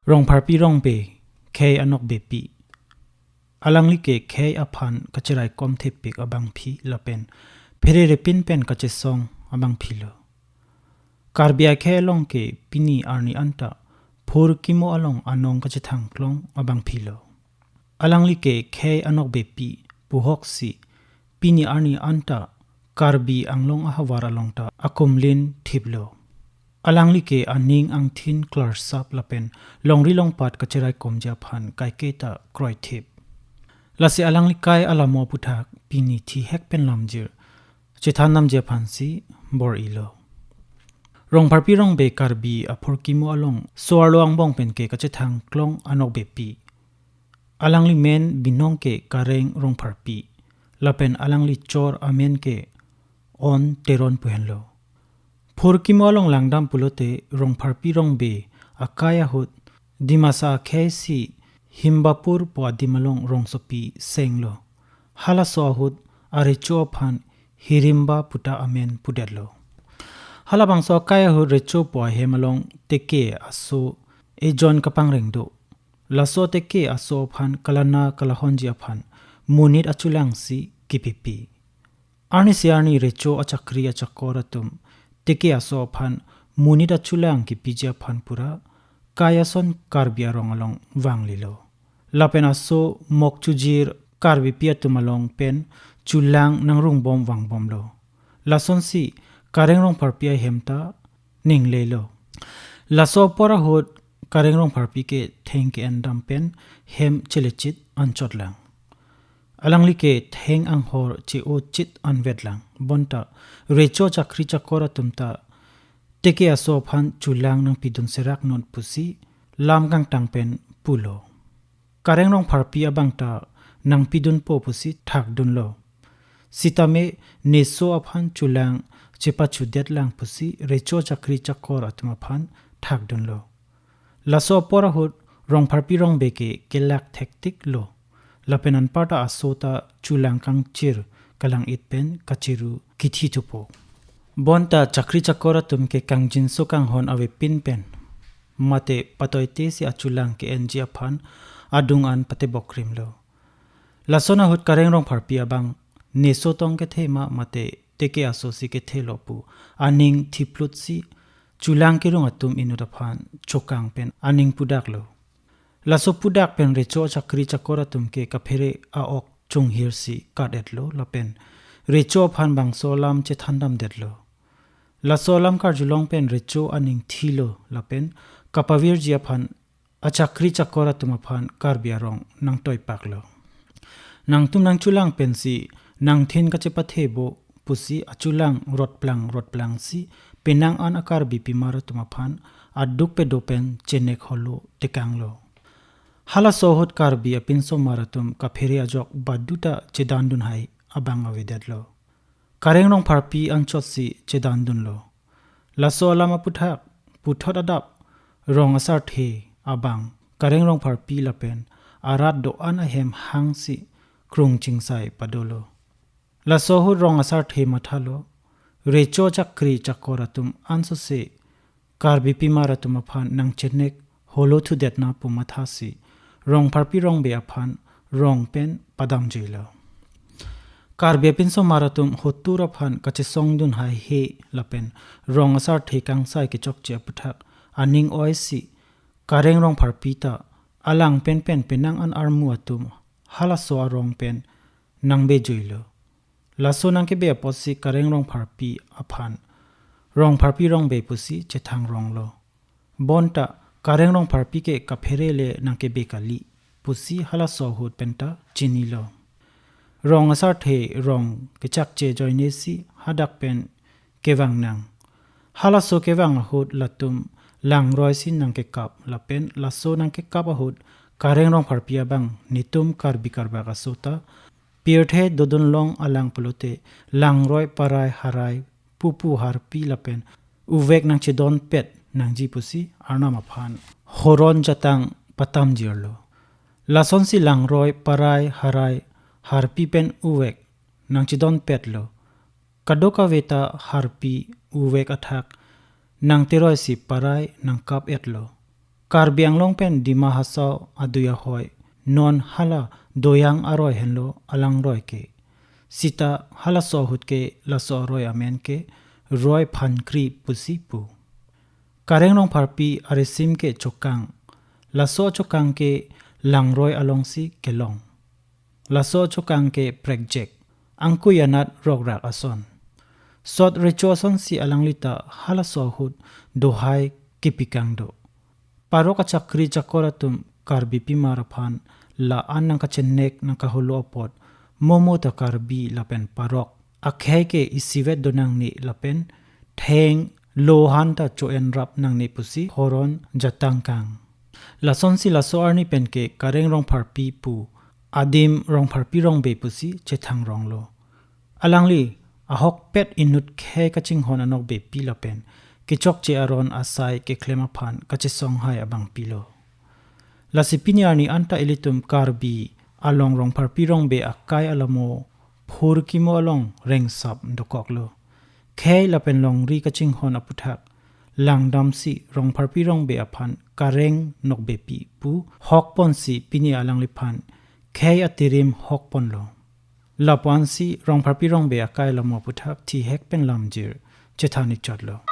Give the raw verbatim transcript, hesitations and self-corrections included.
Rongpharpi Rongbe, khei anokbepi. Alangli ke khei aphan kacheraikom thepik abangpi lapen pherere pin pen kachesong abangpi lo. Karbi akhei along ke pini arni anta phurkimo along anong kachethangklong abangpi lo. Alangli ke khei anokbepi puhoksi pini arni anta Karbi Anglong ahavar along ta akumlin thiplo. Alangli ke aning angthin klarsap lapen longri longpat kacheraikomji aphan kaiketa kroithip. Lasi alangli kai alamo aputhak pini thihek pen lamjir chethan namji aphansi bor-ilo. Rongpharpi Rongbe Karbi aphurkimo along so-arlo angbong pen ke kachethangklong anokbepi. Alangli men binong ke Kareng Rongpharpi lapen alangli chor amen ke On Teron pu henlo. Phurkimo along langdam pulote Rongpharpi Rongbe akai ahut Dimasa akheisi Himbapur pu adim along rongsopi senglo. Halaso ahut arecho aphan Hirimba puta amen pudetlo. Halabangso akai ahut recho pu ahem along teke aso ejon kapangreng do. Laso teke aso aphan kalana kalahonji aphan monit achulangsi kipipi. Arnisi arni recho achakri achakor atum teke aso aphan monit achulang kipiji aphan pura kai ason Karbi arong along vanglilo. Lapen aso mokchujir Karbipi atum along pen chulang nangrungbom vangbomlo. Lasonsi Kareng Rongpharpi ahem ta ninglelo. Laso apor ahut Kareng Rongpharpi ke theng ke-endam pen hem chelechit anchotlang. Alangli ke theng anghor che-ochit anvetlang. Bonta recho chakri chakor atum ta teke aso aphan chulang nangpidun serak non pusi lam kangtang pen pulo. Kareng Rongpharpi abang ta nangpidunpo pusi thakdunlo. Sitame neso aphan chulang chepachudetlang pusi recho chakri chakor atum aphan thakdunlo. Laso apor ahut Rongpharpi Rongbe ke kelak thektiklo. Lapen anparta aso ta chulang kangchir kalang-it pen kachiru kithi thupo. Bonta chakri chakor atum ke kangjinso kanghon avepin pen mate patoitesi achulang ke-enji aphan adung an patebokrimlo. Lason ahut Kareng Rongpharpi abang neso tong kethe ma mate teke aso si kethelo pu aning thiplutsi chulang kerung atum inut aphan chokang pen aning pudaklo. Laso pudak pen recho chakri chakor atum ke kaphere a-ok chunghirsi kat-etlo lapen recho aphan bangso alam chethandamdetlo. Laso alam karjulong pen recho aning thilo lapen kapavirji aphan achakri chakor atum aphan Karbi arong nangtoipaklo. Nangtum nangchulang pensi nangthin kachepathe bo pusi achulang rotplang rotplangsi penang an a-Karbi pimar atum aphan aduk pedo pen chenek holo tekanglo. Halaso ahut Karbi apinsomar atum kaphere ajok baduta chedandun hai abang avedetlo. Kareng Rongpharpi anchotsi chedandunlo. Laso alam aputhak puthot adap rong asarthe abang Kareng Rongpharpi lapen arat do-an ahem hangsi krung chingsai padolo. Laso ahut rong asarthe mathalo, recho chakri chakor atum ansose Karbi pimar atum aphan nangchenek holo thudetna pu mathasi Rongpharpi Rongbe aphan rong pen padamjuilo. Karbi apinsomar atum hotur aphan kachesongdun haihe lapen rong asarthe kangsai kechokche aputhak aning oisi Kareng Rongpharpi ta alang penpen penang an armu atum halaso arong pen nangbejuilo. Laso nangkebe apotsi Kareng Rongpharpi aphan Rongpharpi Rongbe pusi chethangronglo. Bonta Kareng Rongpharpi ke kaphere le nangkebe kali pusi halaso ahut penta chinilo. Rong asarthe rong kechakche ajoinesi hadak pen kevangnang. Halaso kevang ahut latum langroisi nangkekap lapen laso nangkekap ahut Kareng Rongpharpi abang netum Karbi Karbak aso ta pirthe dodunlong alang pulote langroi parai harai pupu harpi lapen uvek nangchedonpet nangji pusi Arnam aphan horon jatang patamjirlo. Lasonsi langroi parai harai harpi pen uvek nangchedonpetlo. Kadokave ta harpi uvek athak nangteroisi parai nangkap-etlo. Karbi Anglong pen Dima Hasao adui ahoi non hala Doyang aroi henlo alangroi ke. Sita halaso ahut ke laso aroi amen ke Roi Phankri pusi pu. Kareng Rongpharpi arisim ke chokang. Laso chokang ke langroi alongsi kelong. Laso chokang ke prekjek, angkui anat rokrak ason. Sot recho asonsi alanglita halaso ahut dohai kepikang do. Parok achakri chakor atum Karbi pimar aphan la-an nangkachenek nangkaholo apot, momo ta Karbi lapen parok akhei ke isivet do nangne lapen theng lohan ta cho-en rap nangne pusi horon jatang kang. Lasonsi laso arni pen ke Kareng Rongpharpi pu adim Rongpharpi Rongbe pusi chethang ronglo. Alangli ahokpet inut khei kachinghon anokbepi lapen kechokche aron asai keklem aphan kachesonghai abangpilo. Lasi pini arni anta ilitum Karbi along Rongpharpi Rongbe akai alamo phurkimo along rengsap dokoklo. Khei lapen longri kachinghon aputhak langdamsi Rongpharpi Rongbe aphan Kareng Nokbepi pu hokponsi pini alangliphan khei atirim hokponlo. Lapu-ansi Rongpharpi Rongbe akai alamo aputhak thihek pen lamjir chethan-ik chotlo.